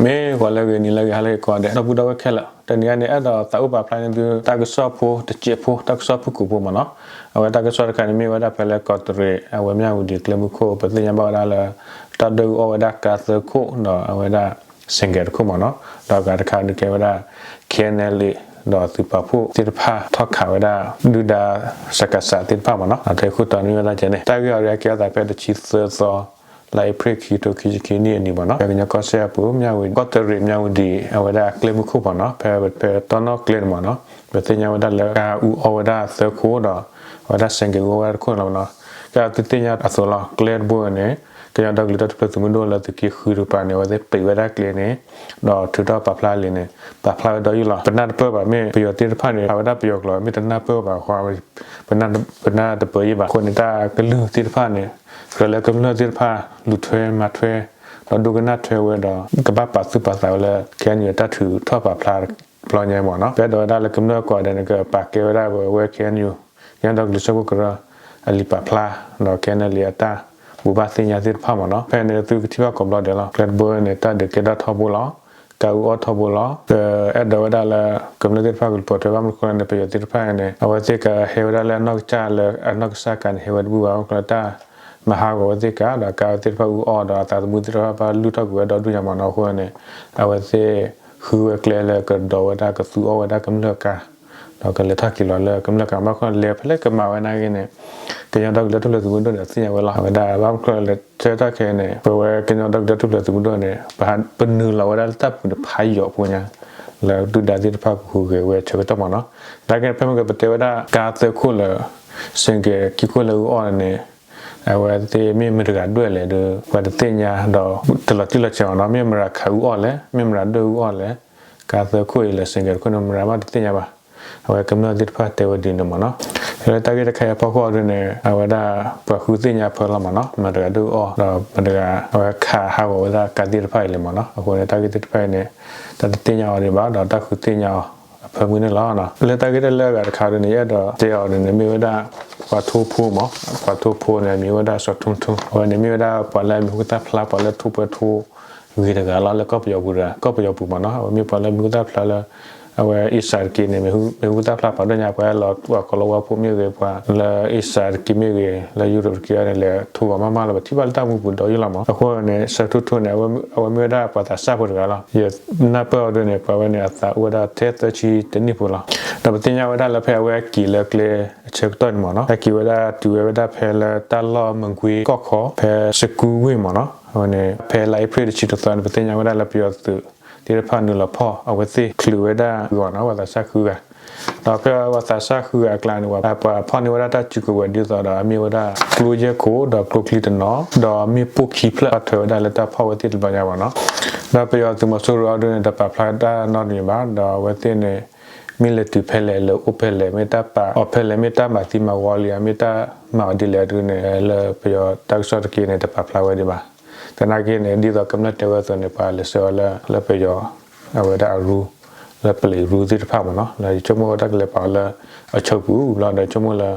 မ့ၢ်ဂီၤလၢအဂ့ၤ နံၤလၢအဂ့ၤ ဟါလၢအဂ့ၤ ကိးဂၤဒဲး ဒီပုၢ်ဒီဝဲၢ်ခဲလၢာ် တနံၤအံၤန့ၣ် အဲၣ်ဒိးသးအိၣ်ပာ်ဖျါန့ၢ်သု တၢ်ကစီၣ်ဖိတစဲးဖိ တၢ်ကစီၣ်ဖုၣ်ကိာ်ဖိမ့ၢ်နီၤ. အဝဲတၢ်ကစီၣ်တခါန့ၣ် မ့ၢ်ဝဲဒၣ်ဖဲလၢကီးတရံး အဝဲမၠၣ်ဝတံၤကျဲမုၢ်ခိၣ် ပသ့ၣ်ညါဘၣ်ဝဲဒၣ်လၢ တၢ်ဒွဲၣ်အူအီၣ်ဝဲဒၣ်ကါသၢခိၣ် ဒီးအဝဲဒၣ် ဆိုင်ကယ် တခိၣ်မ့ၢ်နီၤ. ဒီးအဂၤတခါဒုးကဲဝဲဒၣ် ခ့ၣ်အဲၣ်ယူၣ် ဒီးသုးပာ်ဖှိၣ်သ့ၣ်တဖၣ် ထီၣ်ခးဝဲဒၣ် ဒုၣ်ဒါ စကစ သ့ၣ်တဖၣ်မ့ၢ်နီၤ. ဒီးတၢ်ဂ့ၢ်ခိၣ်တီန့ၣ်မ့ၢ်ဝဲဒၣ်ကဲန့ၣ် တၢ်ဂ့ၢ်အီၤဒုးကဲထီၣ်သးဖဲတဆံသၢသီ လါအ့ဖြ့ၣ် ခံကထိခံဆံခံနံၣ်အနံၤမ့ၢ်နီၤ. ဖဲကညီကီၢ်စဲၣ်အပူၤ မၠၣ်ဝတံၤ ကီးတရံး မၠၣ်ဝတံၤ အဝဲဒၣ်အကျဲမုၢ်ခိၣ်မ့ၢ်နီၤ. ဖဲ ဖဲတီနီၣ်ကျဲန့ၣ်မ့ၢ်နီၤ ပသ့ၣ်ညါဝဲဒၣ်လၢ ကါအူအီၣ်ဝဲဒၣ်သၢခိၣ်ဒီး အဝဲဒၣ် ဆိုင်ကယ် အူအီၣ်ဝဲဒၣ်တခိၣ်န့ၣ်လီၤမ့ၢ်နီၤ. ကဲသုသ့ၣ်ညါအသိးလီၤ ကျဲတဘိန့ၣ် ကညီဒီကလုာ်တၢ်ထူၣ်ဖျဲးသုးမုၢ်ဒိၣ်လၢသုးက့ဃုတကပၤန့ၣ် အဝဲသ့ၣ်ပံးဝဲဒၣ်ကျဲန့ၣ် ဒီးထုးထီၣ်ပာ်ဖျါလံာ်န့ၣ် ပာ်ဖျါဝဲဒီးယုၢ်လီၤ. ပနၢ်တပၢၢ်ဘၣ် မ့ၢ်ပယီၤသ့ၣ်တဖၣ်န့ၣ် ဖးဝဲဒၣ်ပယီၤကျိာ် မ့ၢ်တနၢ်ပၢၢ်ဘၣ်ဃီ ပနၢ်တပၢၢ်ယံၤဘၣ်. အဃိန့ၣ် တၢ်ကလုၢ်သ့ၣ်တဖၣ်န့ၣ် ကြၢးလၢကမျၢၢ်သ့ၣ်တဖၣ် လူၤထွဲမၤထွဲ ဒီးဒိကနၣ်ထွဲဝဲဒီး ကဘၣ်ပာ်သူၣ်ပာ်သးဝဲလၢ ခ့ၣ်အဲၣ်ယူၣ် အတၢ်ထုးထီၣ်ပာ်ဖျါတဘျီညါမ့ၢ်နီၤ. ပအဲၣ်ဒိးဝဲဒၣ်လၢကမျၢၢ်ကိးဂၤဒဲးန့ၣ် ကပာ်ကဲဝဲဒၣ်ဝဲ ခ့ၣ်အဲၣ်ယူၣ် ကညီဒီကလုာ်စၢဖှိၣ်ကရၢ အလံာ်ပာ်ဖျါ ဒီး ခ့ၣ်အဲၣ်ယူၣ် အတၢ်ဘိးဘၣ်သ့ၣ်ညါသ့ၣ်တဖၣ်မ့ၢ်နီၤ. ဖဲန့ၣ်သုကထံၣ်ဘၣ်ကိးဘျီဒဲးလီၤ ကျဲတဘိန့ၣ် တၢ်ဒုးကဲထီၣ်ထီဘိလီၤ. ကါအူအီၣ်ထီဘိလီၤ. ပအဲၣ်ဒိးဝဲဒၣ်လၢ ကမျၢၢ်သ့ၣ်တဖၣ်ကလူၤပိာ်ထွဲဘၣ်မနုၤအဃိလဲၣ်န့ၣ် ပယီၤသ့ၣ်တဖၣ်န့ၣ် အဝဲသ့ၣ်ကဟဲဝဲဒၣ်လၢအနီၢ်ကစၢ်လၢအနီၢ်ကစၢ်ကါန့ၣ် ဟဲဝဲတဘူၣ်ဘၣ် မနုၤအဃိလဲၣ် တၢ်မၤဟးဂီၤဝဲသ့ၣ်ကါ ဒီးကါဝဲသ့ၣ်တဖၣ်အူအီၣ်ဒီးအသးသမူသ့ၣ်တဖၣ်ဘၣ်လုၢ်ထီၣ်ကွံာ်ဝဲဒီဒူၣ်ညါမ့ၢ်နီၤ. အဃိန့ၣ် အဝဲသ့ၣ်ဃုဝဲကျဲလၢကဒိးဝဲဒၣ်ကသူအီၣ်ဝဲဒၣ်ကမျၢၢ်ကါ ဒီးကလဲၤထီၣ်က့ၤလီၤလၢကမျၢၢ်ကါ ဘၣ်မနုၤအဃိလဲၣ် ဖဲလဲၣ်ကမၤဝဲနာ်က့န့ၣ် ကညီဒီကလုာ်တၢ်ထူၣ်ဖျဲးသုးမုၢ်ဒိၣ်န့ၣ် သ့ၣ်ညါဝဲလီၤ. အဝဲဒၣ်ဘၣ်မနုၤအဃိလဲၣ် ဆၢကတီၢ်ခဲအံၤန့ၣ် ပဝဲကညီဒီကလုာ်တၢ်ထူၣ်ဖျဲးသုးမုၢ်ဒိၣ်န့ၣ် ပနုာ်လီၤဝဲဒၣ်လၢတၢ်ပူၤန့ၣ်ဖးယိာ်ဖိညါ လၢဒုၣ်ဒါသ့ၣ်တဖၣ်ကဟူးဂဲၤဝဲဆၢကတီၢ်မ့ၢ်နီၤ. နာ်က့ဖဲမ့ၢ်ကပတဲဝဲဒၣ်ကါသၢခိၣ်လၢ ဆိုင်ကယ် ခံခိၣ်လၢအူအီၣ်န့ၣ် အဝဲသ့ၣ်မ့ၢ်မတၤတဂၤဒွဲၣ်လဲၣ်ဒီး ပှၤတသ့ၣ်ညါဒီးတလီၤတံၢ်လီၤဆဲးမ့ၢ်နီၤ. မ့ၢ်မတၤခးအူအီၣ်လဲၣ် မ့ၢ်မတၤဒွဲၣ်အူအီၣ်လဲၣ် ကါသၢခိၣ်အံၤလၢ ဆိုင်ကယ် တခိၣ်န့ၣ် မတၤမးတသ့ၣ်ညါဘၣ်. အဝဲကမျၢၢ်သ့ၣ်တဖၣ်တဲဝဲဒ်န့ၣ်မ့ၢ်နီၤ. လၢတၢ်ဂ့ၢ်တခါအံၤအဖီခိၣ်အံၤဒ်န့ၣ် အဝဲဒၣ်ပှၤဃုသ့ၣ်ညါအဖၢလီၤမ့ၢ်နီၤ မတၤတဂၤဒွဲၣ်အူအီၣ် ဒီးမတၤတဂၤ အဝဲခးဟးဂီၤဝဲဒၣ်ကါသ့ၣ်တဖၣ်အံၤလဲၣ်မ့ၢ်နီၤ. အဃိန့ၣ် တၢ်ဂ့ၢ်သ့ၣ်တဖၣ်အံၤန့ၣ် တၢ်တသ့ၣ်ညါအီၤဒံးဘၣ် ဒီးတၢ်ဃုသ့ၣ်ညါအီၤအဖၢမုၢ်န့ၣ်လီၤ. လၢတၢ်ဂ့ၢ်တလၢအဂၤတခါဒ်န့ၣ် ယအဲၣ်ဒိးတဲအီၤဒ်န့ၣ် မ့ၢ်ဝဲဒၣ် ပှၤထိဖိမ့ၢ် ပှၤထိဖိန့ၣ် အမံၤဝဲဒၣ်စီၤထူထူ အဝဲန့ၣ်မ့ၢ်ဝဲဒၣ်ပှၤလၢအမံၤဟူသၣ်ဖျါ ပှၤလၢထိၣ်ပှဲၤထိ ဂ့ၤတဂၤလီၤလၢကီၢ်ပယီၤပူၤဒီး ကီၢ်ပယီၤပူၤမ့ၢ်နီၤ. အဝဲမ့ၢ်ပှၤလၢမံၤဟူသၣ်ဖျါလၢ အဝဲအ့ၣ်စၢတက့န့ၣ် မံၤဟူသၣ်ဖျါဖးဒိၣ်ညါ ပှၤဟဲလီၤပှၤကီၤလီၤဝါဖိမ့ၢ်ဂ့ၤ ပှၤလၢအ့ၣ်စၢတက့မ့ၢ်ဂ့ၤ လၢယူရပၤတက့န့ၣ် လဲၤထိၣ်ဂီၤမးမးလီၤ ပထံၣ်ဘၣ်လၢတၢ်မူပူၤဒီးယုၢ်လီၤမး. အဃိန့ၣ် စီၤထူထူန့ၣ် အဝဲမ့ၢ်ဝဲဒၣ်ပှၤသးစၢ်ဖိတဂၤလီၤ. ယနၢ်ပၢၢ်အီၤဒ်န့ၣ် ပှၤဝဲန့ၣ် အသးအိၣ်ဝဲဒၣ်ထဲသၢဆံတနံၣ်ဖိလီၤ. ဒီးပသ့ၣ်ညါဝဲဒၣ်လၢဖဲအဝဲက့ၤလၢကျဲအဆၢကတီၢ်န့ၣ်မ့ၢ်နီၤ အက့ၤဝဲဒၣ်တုၤဝဲဝဲဒၣ်ဖဲလၢတၢ်လီၢ်မကွ့ကီၢ်ခီ ဖဲစကူဝ့ၢ်မ့ၢ်နီၤ. အဝဲန့ၣ် ဖဲလါအ့ဖြ့ၣ်တဆံတသီန့ၣ် ပသ့ၣ်ညါဝဲဒၣ်လၢပယီၤသုးသ့ၣ်တဖၣ်နုာ်လီၤဖီၣ်အဝဲသ့ၣ် ချုးဝဲဒၣ်ဂီၤနီၤ ပှၤသးစၢ်ဃုဂၤ ဒီးဖဲပှၤသးစၢ်ဃုဂၤအကျါန့ၣ် ပှၤဖီၣ်န့ၢ်ဝဲဒၣ်တၢ်စုကဝဲၤဒ်သိးဒီး အမ့ၢ်ဝဲဒၣ်ကျိယဲၢ်ခိၣ် ဒီးကျိချံတနီၤ ဒီးမ့ၣ်ပိၢ်ခံဖျၢၣ် ပာ်ထွဲဝဲဒၣ်လၢတၢ်ဖီၣ်ဝဲသ့ၣ်တဘျီညါမ့ၢ်နီၤ. ဒီးပယီၤသုးမီၤစိရိၤအီၤဒ်န့ၣ် တပာ်ဖျါတၢ်နီတမံၤဘၣ် ဒီးအဝဲသ့ၣ်န့ၣ် မ့ၢ်လဲၤတုၤဖဲလဲၣ် လဲၤအိၣ်ဖဲလဲၣ် မ့ၢ်တၢ်ပာ်အီၤဖဲလဲၣ် မ့ၢ်တၢ်မၤသံမၤဝီလံ မ့ၢ်တၢ်မၤအီၤဒ်လဲၣ်ဒ်န့ၣ် လၢပယီၤတၢ်ကစီၣ်တက့န့ၣ် တပာ်ဖျါဝဲဒံးဘၣ်. သနာ်က့န့ၣ် ဒ်သိးကမျၢၢ်တဲဝဲအသိးန့ၣ် ပှၤလဲၤဆှၢအီၤလၢ လၢပယီၤ အဝဲဒၣ်အရူ လၢပလံးရူသ့ၣ်တဖၣ်မ့ၢ်နီၤ လၢယဆိကမိၣ်ဝဲတၢ်ကလဲၤပာ်အီၤလၢအဆိပူၤဘျီဒီး ယဆိကမိၣ်လၢ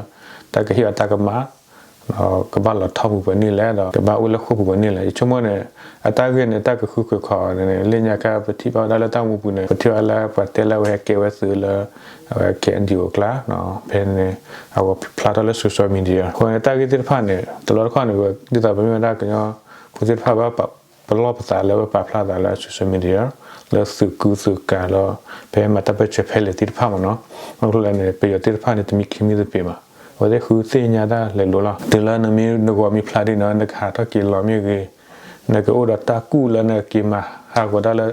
တၢ်ကဟ့ၣ်အီၤတၢ်ကမၣ် ဒီးကဘၣ်လီၤထီၣ်ပူၤပှဲၤန့ၣ်လဲၣ် ဒီးကဘၣ်အိၣ်လၢဃိာ်ပူၤပှဲၤန့ၣ်လဲၣ် ယဆိကမိၣ်န့ၣ် အတၢ်ဂ့ၢ်န့ၣ် တၢ်ကဃုဃုခီန့ၣ် လၢညါခါပထံၣ်ဘၣ်ဝဲဒၣ်လၢတၢ်မူပူၤန့ၣ် ပထံၣ်ဘၣ်လၢပှၤတဲလၢအဝဲဟဲကဲဝဲသုးလၢ အဝဲ KNDO အကျါ ဖဲန့ၣ် အဝဲဖျါထီၣ်လၢ social media အဃိန့ၣ် တၢ်ဂ့ၢ်သ့ၣ်တဖၣ်န့ၣ် တဘျီတခီၣ်န့ၣ် ဒ်သိးပမ့ၢ်ဝဲဒၣ်ကညီဖိသ့ၣ်တဖၣ်ဘၣ် ပလီၢ်ပသးလၢပပာ်ဖျါသးလၢ social media လၢသုးကူသုးကၤလီၤ ဖဲမၤတၢ်ပၢၢ်ဆၢဖဲလဲၣ်သ့ၣ်တဖၣ်မ့ၢ်နီၤ ဘၣ်မနုၤလဲၣ်န့ၣ် ပယီၤသ့ၣ်တဖၣ်န့ၣ် တမံခ့မံသပ့ၤဘၣ် အဝဲသ့ၣ်ဃုသ့ၣ်ညါတၢ်လဲၤလိၤလီၤ တုၤလၢနမ့ၢ်နဂီၢ်မ့ၢ်ဖျါဒ်န့ၣ် နကဟးထီၣ်က့ၤလီၤမ့ၢ်ဂ့ၤ နကအိၣ်ဒီးတၢ်ကူၣ်လၢနကက့ၤမၤဟးဂီၤတၢ်လၢ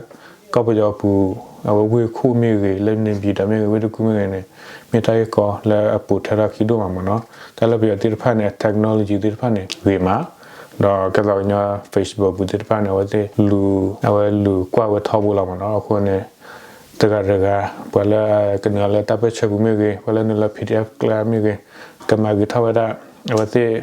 ကီၢ်ပယီၤပူၤ အဝဲဝ့ၢ်ခိၣ်မ့ၢ်ဂ့ၤ လၢန့ၣ်ပၠံၤဒီးမ့ၢ်ဂ့ၤ ဝ့ၢ်တကူၣ်မ့ၢ်ဂ့ၤန့ၣ် မ့ၢ်တၢ်ဂ့ၢ်ကီလၢအပိာ်ထွဲထီၣ်ခံဒိၣ်မးမ့ၢ်နီၤ တၢ်လၢပယီၤသ့ၣ်တဖၣ်န့ၣ် technology သ့ၣ်တဖၣ်န့ၣ် ဂ့ၤမး ဒီးကဲသိးကညီ Facebook ပူၤသ့ၣ်တဖၣ်န့ၣ် အဝဲသ့ၣ်လူၤ အဝဲလူၤကွၢ်ဝဲထီဘိလီၤမ့ၢ်နီၤ အဃိန့ၣ် တဂၤတဂၤ ပှၤလၢကနုာ်လီၤလၢတၢ်ပၢၢ်ဆၢပူၤမ့ၢ်ဂ့ၤ ပှၤလၢနုာ်လီၤ PDF ကျါမ့ၢ်ဂ့ၤ ကမၤဂ့ၤထီၣ်ဝဲဒၣ် အဝဲသ့ၣ်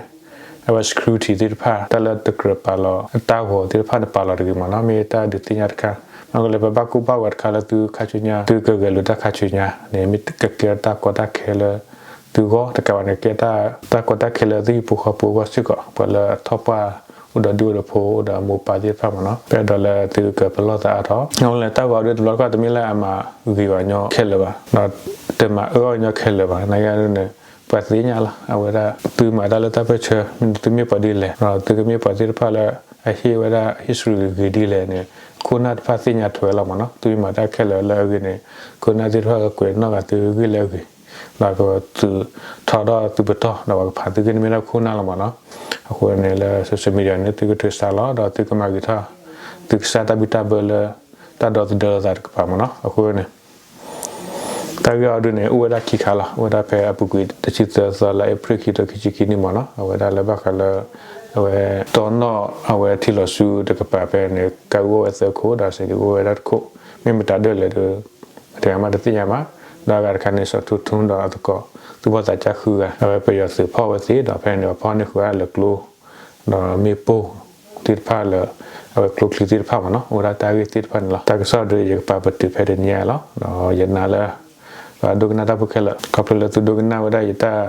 အဝဲ security သ့ၣ်တဖၣ် တၢ်လၢတကြၢးပာ်လီၤ တၢ်ဂီၤသ့ၣ်တဖၣ်န့ၣ် ပာ်လီၤတဂ့ၤမ့ၢ်နီၤ မ့ၢ်တၢ်ဒုးသ့ၣ်ညါတခါ မ့ၢ်ကလၢပဘၣ်ကိၢ်ဘၣ်ဂီၤတခါလၢသုခါဆူညါ သုကဂဲၤလိာ်တၢ်ခါဆူညါန့ၣ် မ့ၢ်ကကဲတၢ်ကီတၢ်ခဲလၢသုဂီၢ် တကးဘၣ်န့ၣ် ကဲတၢ်ကီတၢ်ခဲလၢသုဟံၣ်ဖိဃီဖိအဂီၢ်စ့ၢ်ကီး ပှၤလၢအထီၣ်ပှၢ် အိၣ်ဒီးဒူၣ်အိၣ်ဒီးဖိ အိၣ်ဒီးအမိၢ်ပၢ်သ့ၣ်တဖၣ်မ့ၢ်နီၤ, ပအဲၣ်ဒိးလၢသုကပလီၢ်သးအါထီၣ်, အဃိန့ၣ် တၢ်ဂီၤဒုးတဘျီတခီၣ် တမ့ၢ်လၢအမၤဂ့ၤဘၣ်ညီခဲလၢာ်ဘၣ်, ဒီးတမၤအၢအီၤညီခဲလၢာ်ဘၣ်, နာ်က့ဒ်န့ၣ် ပှၤသ့ၣ်ညါလီၤ အဝဲဒၣ် သုမၤတၢ်လၢတၢ်ပၢၢ်ဆၢ မ့ၢ်သုမ့ၢ်ပှၤဒ်လဲၣ်, ဒီးသုကမ့ၢ်ပှၤသ့ၣ်တဖၣ်လၢ အဟ့ၣ်ဝဲဒၣ် history ဂ့ၤဒ်လဲၣ်န့ၣ် ခိၣ်နၢ်တဖၣ်သ့ၣ်ညါထွဲလီၤမ့ၢ်နီၤ, သုမ့ၢ်မၤတၢ်ခဲလၢာ်လၢအဂ့ၤန့ၣ် ခိၣ်နၢ်သ့ၣ်တဖၣ်ကကွဲးနီၣ်ဂၤသုဂ့ၢ်လၢအဂ့ၤ, ဒီးကသုးထီၣ်ဒီးသုပတီၢ် ဒီးပှၤကဖးသုဂ့ၢ်န့ၣ်မ့ၢ်ဒၣ်ခိၣ်နၢ်လီၤမ့ၢ်နီၤ, အဃိန့ၣ်လၢ social media န့ၣ် သုကထုးစါလီၤ ဒီးသုကမၤဂ့ၤထီၣ် သုကစၢ်တၢ်ဘံၣ်တၢ်ဘၢလၢ တၢ်ဒီသဒၢလိာ်သးတကပၤမ့ၢ်နီၤ, အဃိန့ၣ် တၢ်ဂ့ၢ်အီၤဒုးန့ၣ် အိၣ်ဝဲဒၣ်ခံခါလီၤ, အိၣ်ဝဲဒၣ်ဖဲအပူၤကွံာ်တဆံသၢသီလါအ့ဖြ့ၣ်ခံထိခံဆံခံနံၣ်မ့ၢ်နီၤ, အဝဲဒၣ်လၢဘၣ်ဃးလၢ အဝဲတီနီၣ်အဝဲထံလီၤဆူတကပၤဖဲန့ၣ် ကးအူအိၣ်ဝဲသၢခိၣ် ဒီးစဲးဒံးအိၣ်ဝဲဒၣ်တခိၣ်, မ့ၢ်မတၤဒၢၣ်လဲၣ်ဒီး ပတဂၤမးတသ့ၣ်ညါဘၣ်, ဒီးအဂၤတခါန့ၣ် စီၤထူထူဒီးအသကိး သူၣ်ဘီၣ်သးစၢ်ဃုဂၤ အဝဲပယီၤသုးဖီၣ်ဝဲသ့ၣ် ဒီးဖဲန့ၣ် ပှၤဖီၣ်န့ၢ်ဃုာ်လၢကျိ ဒီးမ့ၣ်ပိၢ်သ့ၣ်တဖၣ်လၢ အဝဲကျိချံသ့ၣ်တဖၣ်မ့ၢ်နီၤ, အိၣ်ဝဲဒၣ်တၢ်ဂ့ၢ်သ့ၣ်တဖၣ်န့ၣ်လီၤ. တၢ်ကစီၣ်ဒုးယကပာ်ပတုာ်ဖဲတနံၤညါလီၤ, ဒီးယနာ်လၢ ပှၤဒိကနၣ်တၢ်ဖိခဲလၢာ် ခီဖျိလၢသုဒိကနၣ်ဝဲဒၣ်ယတၢ်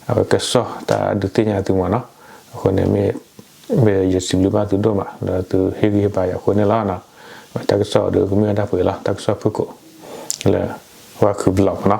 အဝဲကစီၣ်တၢ်ဒုးသ့ၣ်ညါသုမ့ၢ်နီၤ, အဃိန့ၣ်မ့ၢ် မ့ၢ်ယစံးဘျုးဘၣ်သုဒိၣ်မး လၢသုဟ့ၣ်ဂံၢ်ဟ့ၣ်ဘါယၤအဃိန့ၣ်လီၤ. တၢ်ကစီၣ်ဒုးကမ့ၢ်ဝဲဒၣ်ပှဲၤလီၤ တၢ်ကစီၣ်ဖုၣ်ကိာ် လၢ ဝါခုဘျီၣ်မ့ၢ်နီၤ.